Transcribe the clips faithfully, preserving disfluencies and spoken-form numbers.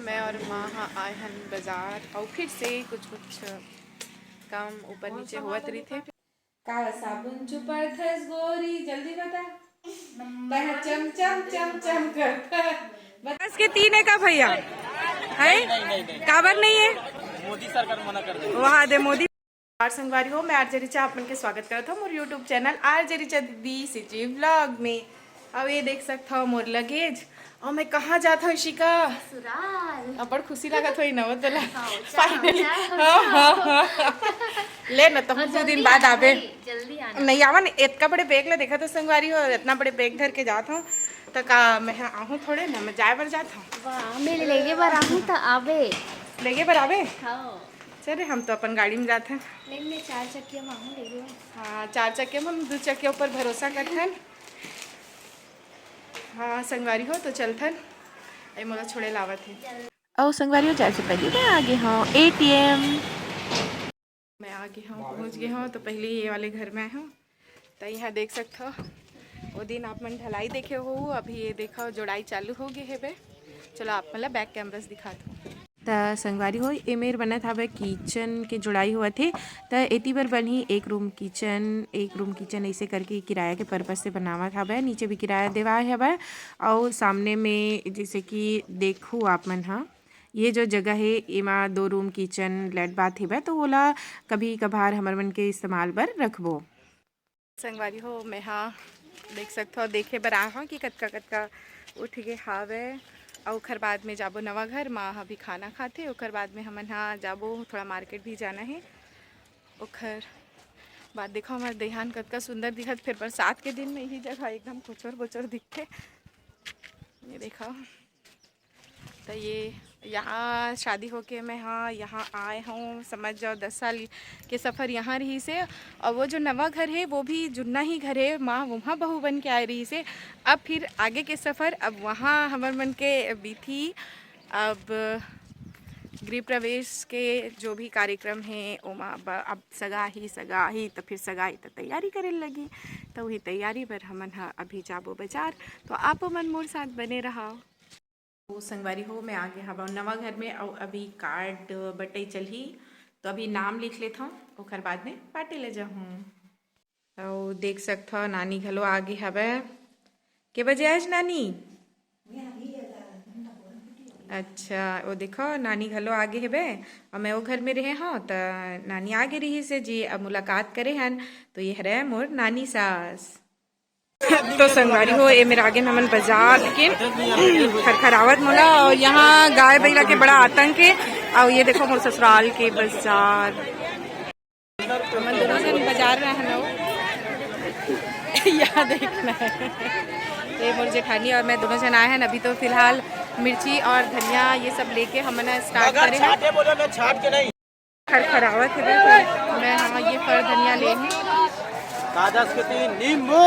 मैं और माँ ह आए हन बाजार, अउ फिर से कुछ कुछ काम ऊपर नीचे होवत रहिथे। का साबुन चुपड़थस गोरी, जल्दी बता। कहा चम चम चम चम करता। बस के तीन है का भैया? है? काबर नहीं है? मोदी सरकार मना कर दे। वहाँ दे मोदी। और संगवारी हो, मैं आरजे रिचा आप मन के स्वागत करत हूँ मोर YouTube चैनल आरजे रिचा दीदी सीजी व्लॉग में। अब ये देख सकत हव मोर लगेज, और मैं कहाँ जात हूँ इशिका? ससुराल। अब बड़ खुशी लागत होही ना वो तोला। हाँ, अच्छा, finally। अच्छा। हाँ, हाँ, हाँ। ले ना, तो हम अच्छा, दो दिन जल्दी बाद आना आबे। भाई, जल्दी आना। नहीं आवन, इतना बड़े बैग ला देखा तो संगवारी हो, इतना बड़े बैग धर के जात हूँ, तो का मैं ह आहूँ थोड़े ना, मैं जाए बर जात हूँ। वाह, मैं लेगे बर आहूँ तो आबे। लेगे बर आबे? हाँ। चले, हम तो अपन गाड़ी में जात हन। नहीं, मैं चार चक्किया में आहूँ लेगे बर। हाँ, चार चक्किया में, हम दो चक्किया ऊपर भरोसा करथन। हाँ संगवारी हो, तो चलथन, अई मोला छोड़े लावत हे। अउ संगवारी हो, जाए से पहले मैं आ गे हूँ एटीएम। मैं आ गे हूँ, पहुँच गे हूँ, तो पहले ये वाले घर में आए हूँ। तो यहाँ देख सकत हो, वो दिन आप मन ढलाई देखे हो, अभी ये देखो जोड़ाई चालू हो गे हेबे। चलो आप मन ला बैक कैमरा से दिखात हूँ। त संगवारी हो, ए मेर बनत हावय किचन के जुड़ाई होवत हे। त एती बर बनही एक रूम किचन, एक रूम किचन, ऐसे करके किराया के पर्पस से बनावत हावय। नीचे भी किराया देवाय हावय, अउ सामने में जैसे कि देखू आप मन ह, ये जो जगह हे, एमा दो रूम किचन, लेट बाथ हेवय, तो ओला कभी कभार हमर मन के इस्तेमाल बर रखबो। संगवारी हो, मैं हा देख सकथव, देखे बर आए हव कि कतका कतका उठ गे हावय। अउ ओखर बाद में जाबो नवा घर, माँ हा भी खाना खाथे, ओखर बाद में हमन हा जाबो, थोड़ा मार्केट भी जाना हे। ओखर बाद देखो हमर देहान कतका सुंदर दिखत, फिर बरसात के दिन में यही जगह एकदम कोचर बोचर दिखथे। ये देखो। तो ये यहाँ शादी होके मैं हाँ यहाँ आए हूँ, समझ जाओ दस साल के सफ़र यहाँ रहिस हे। और वो जो नवा घर है वो भी जुन्ना ही घर है, माँ वहाँ बहू बन के आए रहिस हे। अब फिर आगे के सफ़र अब वहाँ हमर मन के बीती। अब गृह प्रवेश के जो भी कार्यक्रम है ओमा अब, अब सगाही सगाही तो फिर सगाही तो तैयारी करे लगी। तो वही तैयारी बर हमन ह अभी जाबो बाजार, तो आप मन मोर साथ बने रहा। ओ संगवारी हो, मैं आगे हवं नवा घर में, अउ अभी कार्ड बटई चलही, तो अभी नाम लिख लेथव, ओखर बाद में पार्टी ले जाहूँ। अउ देख सकथव, नानी घलो आगे हवय। के बजे आयस नानी? अच्छा, ओ देखो, नानी घलो आगे हेबे, अउ मैं ओ घर में रहे हव, त नानी आगे रहिस हे जी, अब मुलाकात करे हन, तो ये हरे मोर नानी सास। तो संगवारी हो, ए मेर आगे हमन बाजार के खरखरावत मोला, और यहाँ गाय बैला के बड़ा आतंक है। और ये देखो मोर ससुराल के बाजार, हमन दोनों जन बाजार में आए हन। यहाँ देखना है, ये मोर जेठानी और मैं दोनों जन आए हन। अभी तो फिलहाल मिर्ची और धनिया ये सब लेके हमन स्टार्ट करे हन। छाटे बोलो ना, छाट के नहीं। खरखरावत हे, मैं हाँ ये फर धनिया ले हूँ। कागज के तीन नींबू,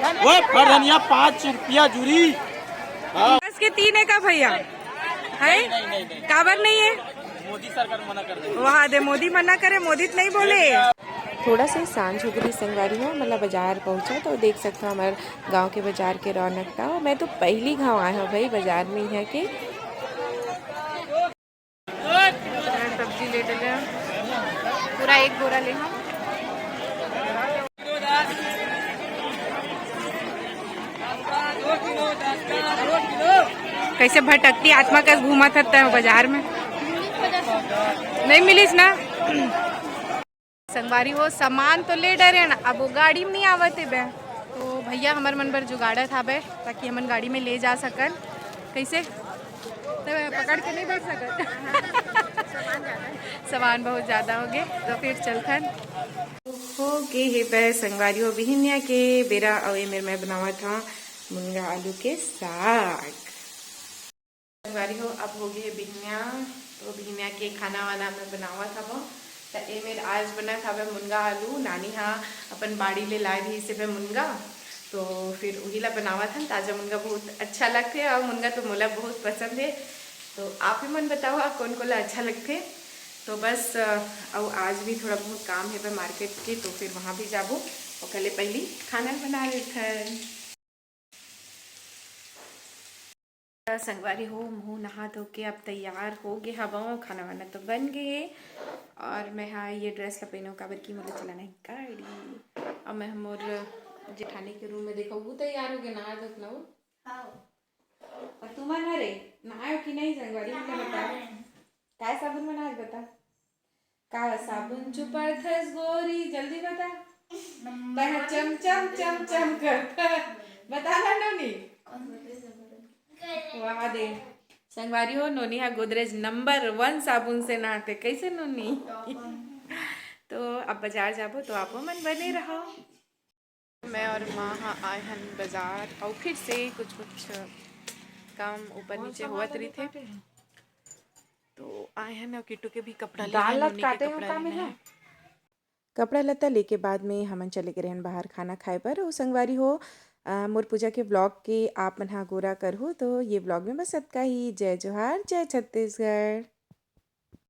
वो फर धनिया पाँच रुपया जूरी। हाँ। कागज के तीन है का भैया? है? नहीं, नहीं, नहीं। काबर नहीं है? मोदी सरकार मना कर दे। वहाँ दे, मोदी मना करे, मोदी तो नहीं बोले। थोड़ा से सांझ हो गई संगवारी हो, मतलब बाजार पहुँचा तो देख सकते हो हमारे गांव के बाजार के रौनक था। मैं तो पहली गांव आया हूँ भाई बाजार में यहाँ के। सब्जी ले डले, पूरा एक बोरा ले हम। कैसे भटकती आत्मा कस घूमत हत तैं बाजार में, नहीं मिलिस ना। संगवारी हो, सामान तो ले डरेन, अब वो गाड़ी में नहीं आवत हे बे, तो भैया हमर मन बर जुगाड़त हाबे, ताकि हमन गाड़ी में ले जा सकन। कैसे? तो पकड़ के नहीं बैठ सकत। सामान बहुत ज़्यादा हो गए, तो फिर चलथन। हो गे हे बे संगवारी हो, बिहिनिया के बेरा, अउ ए मेर मैं बनावत हव मुनगा आलू के साग। संगवारी हो, अब हो गे बिहनिया, तो बिहनिया के खाना वाना मैं बनावत हवं। त ए मेर आज बनत हवय मुनगा आलू, नानी हा अपन बाड़ी ले लाए रहिस हवय मुनगा, तो फिर उही ला बनावत हन। ताजा मुनगा बहुत अच्छा लगथे और मुनगा तो मोला बहुत पसंद हे। तो आप ही मन बताओ, आप कोन कोन ला अच्छा लगथे। तो बस, अ, अउ आज भी थोड़ा बहुत काम हे बे मार्केट के, तो फिर वहाँ भी जाबो। ओकर ले पहली खाना बना लेथन। त संगवारी हो, महू नहा धो के अब तैयार हो गे हवं, खाना वाना तो बन गे हे। और मैं हा ये ड्रेस ला पहनों, काबर कि मोला चलाना है गाड़ी। और मैं हा मोर जेठानी के रूम में, देखो वो तैयार हो गे, नहा धो के ना वो। हाँ। और तुमन हरे नहायो कि नहीं संगवारी, हमला बता। काय साबुन में नहाए बता? का साबुन चुपड़थस गोरी, जल्दी बता। तैं हा चम चम चम चम करथस। बता ना नोनी। वाह दे। संगवारी हो, नोनी हा गोदरेज नंबर वन साबुन से नहाथे। कैसे नोनी? तो अब बाजार जाबो तो आपो मन बने रहो। मैं और माँ हा आए हन बाजार और फिर से कुछ कुछ काम ऊपर नीचे होवत रहिथे। तो आए हन और किट्टू के भी कपड़ा ले हन, नोनी के कपड़ा लेना है। कपड़ा लत्ता लेके बाद में हमन चले गए रहन बाहर खाना खाए बर। ओ संगवारी हो, अ, मोर पूजा के vlog के आप मन हा गोरा करहू तो ये vlog में बस अतका ही। जय जोहार, जय छत्तीसगढ़।